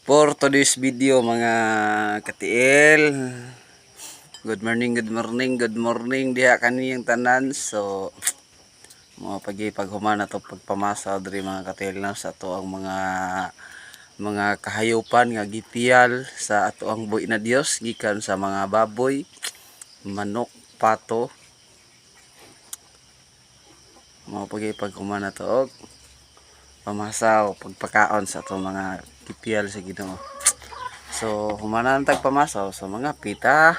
For today's video, mga katiil. Good morning, good morning, good morning diha kaniyang tanan. So mga pagi paghuman na to pagpamasa diri, mga katiil, na sa ato ang mga kahayupan nga gipiyal sa ato ang buhi na Dios gikan sa mga baboy, manok, pato. Mga pagi paghuman na to og pamasaw, pagpakaon sa ato mga gipiyal sa Ginoo. So humanan tag pamasaw sa mga pita.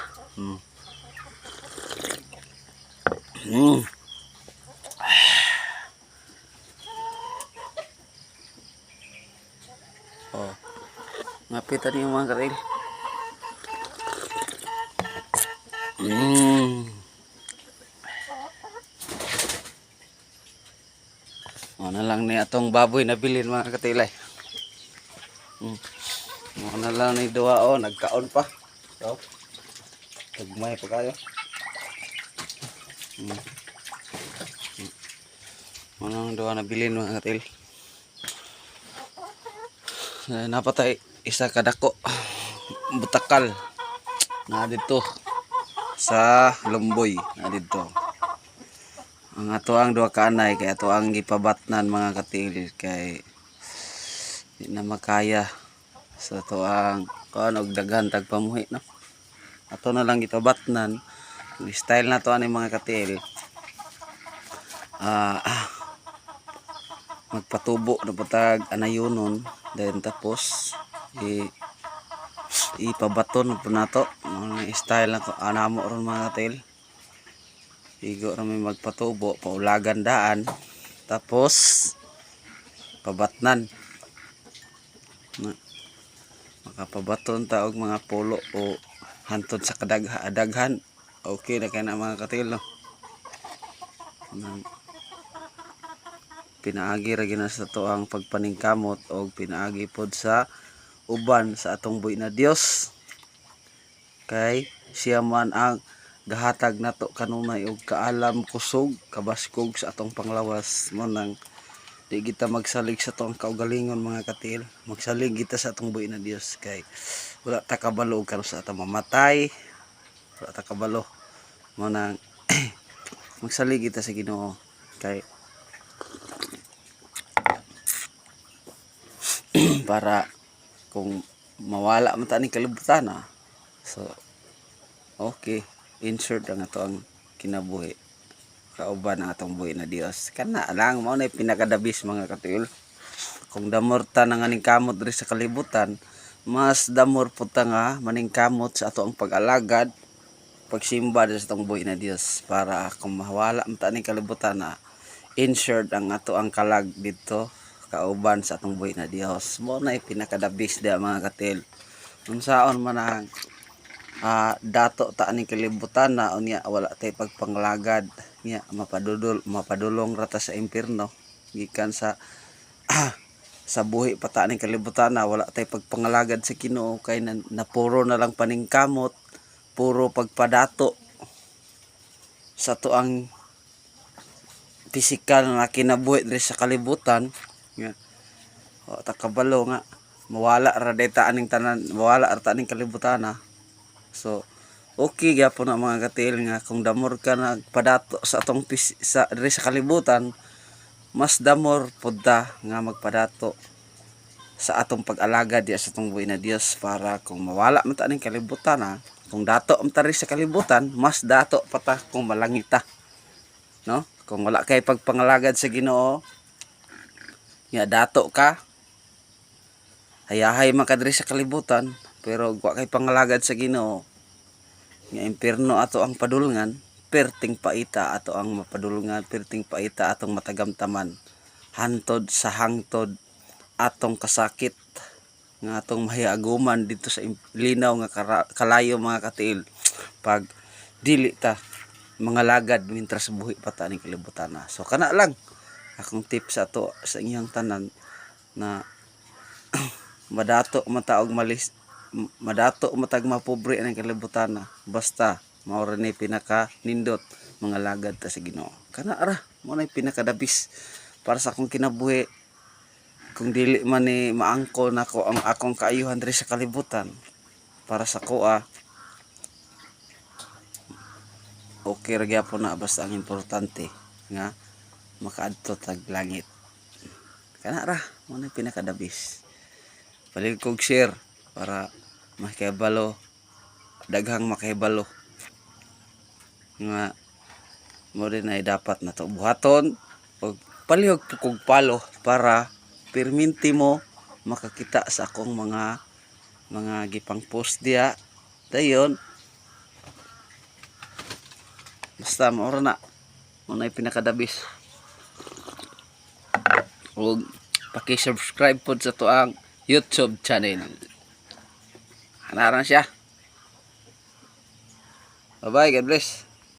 Oh. Mga pita niyo, mga katiil. Mo na lang ni atong baboy na bilin, mga katilay. Mo na lang ni duha, oh, nagkaon pa. So, gagmay pa kayo. Mo na lang duha na bilin, mga katil. Eh, napatay isa kadako butakal na dito sa Lumboy na dito. Ang ato ang duha ka anay kay ato ang gipabatnan, mga katil, kay di na makaya sa ato ang kuan og daghan tag pamuhi, no? Ato na lang gipabatnan. Style na to ani, mga katil, magpatubo na patag anayunon, then tapos ipabaton na po nato. Mga style na to anamo ron, mga katil. Igo ra may magpatubo, paulagan daan, tapos pabatnan na. Makapabaton ta og mga pulo o hantod sa kadagha daghan, okay na kay na, mga katil, no? Nang pinaagi ra gina sa ato ang pagpaningkamot og pinaagi pod sa uban sa atong buhi na Dios, kay siya man ang gahatag nato kanunay og kaalam, kusog, kabaskog sa atong panglawas. Mo nang di kita magsalig sa atong kaugalingon, mga katil. Magsalig kita sa atong buhi na Dios kay wala ta kabalo og karon sa atong mamatay. Wala ta kabalo. Mo nang magsalig kita sa Ginoo kay para kung mawala man ta ni kalibutan, ah. So okay, insert ang ato ang kinabuhi kauban ang atong buhi na Dios. Kana lang mao na pinakadabis, mga katil. Kung damor ta nga kamot diri sa kalibutan, mas damor pud ta nga maningkamot sa ato ang pag-alagad, pagsimba diri sa atong buhi na Dios, para kung mawala man ta ning kalibutan na, insured ang ato ang kalag dito kauban sa atong buhi na Dios. Mo na pinakadabis diha, mga katil. Unsaon man ang dato ta aning kalibutan na, unya wala tay pagpanglagad nya, mapadudol mapadulong ra ta sa impierno gikan sa buhi pa ta aning kalibutan na wala tay pagpangalagad sa Ginoo, kay na puro na lang paningkamot, puro pagpadato sa ato ang pisikal na kinabuhi diri sa kalibutan nga wa ta kabalo nga mawala ra day ta aning tanan, mawala ra ta aning kalibutan na. So okay gyapon na, mga katil, nga kung damor ka nagpadato sa atong sa diri sa kalibutan, mas damor pud ta nga magpadato sa atong pag-alagad diya sa atong buhi na Dios, para kung mawala man ta aning kalibutan na, kung dato man ta rin sa kalibutan, mas dato pa ta kung malangit ta, no? Kung wala kay pagpangalagad sa Ginoo nga dato ka, hayahay man ka diri sa kalibutan, pero wa kay pangalagad sa Ginoo nga impierno ato ang padulngan, perting paita ato ang mapadulngan, perting paita atong matagamtaman hantod sa hangtod atong kasakit nga atong mahiaguman dito sa linaw nga kalayo, mga katiil, pag dili ta mga lagad mintras buhi pa ta ning kalibutan na. So kana lang akong tip sa ato sa inyong tanan na madato mataog malis, madato matag mapobre ang kalibutan na, basta mao ra ni pinaka nindot, mga lagad ta sa Ginoo. Kana ra mo na pinakadabis para sa akong kinabuhi. Kung dili man ni maangko nako ang akong kaayuhan diri sa kalibutan, para sa kuha okay ra gyapon na, basta ang importante nga makaadto tag langit. Kana ra mao na pinaka the best. Palihog kog share para makahibalo, daghang makahibalo nga mao din ay dapat nato buhaton, og palihog po kog follow para perminti mo makakita sa akong mga gipang post diya dayon. Basta mao ra na, mao na pinaka the best. Ug paki-subscribe pod sa atoang YouTube channel. Ana ra siya. Bye bye, God bless.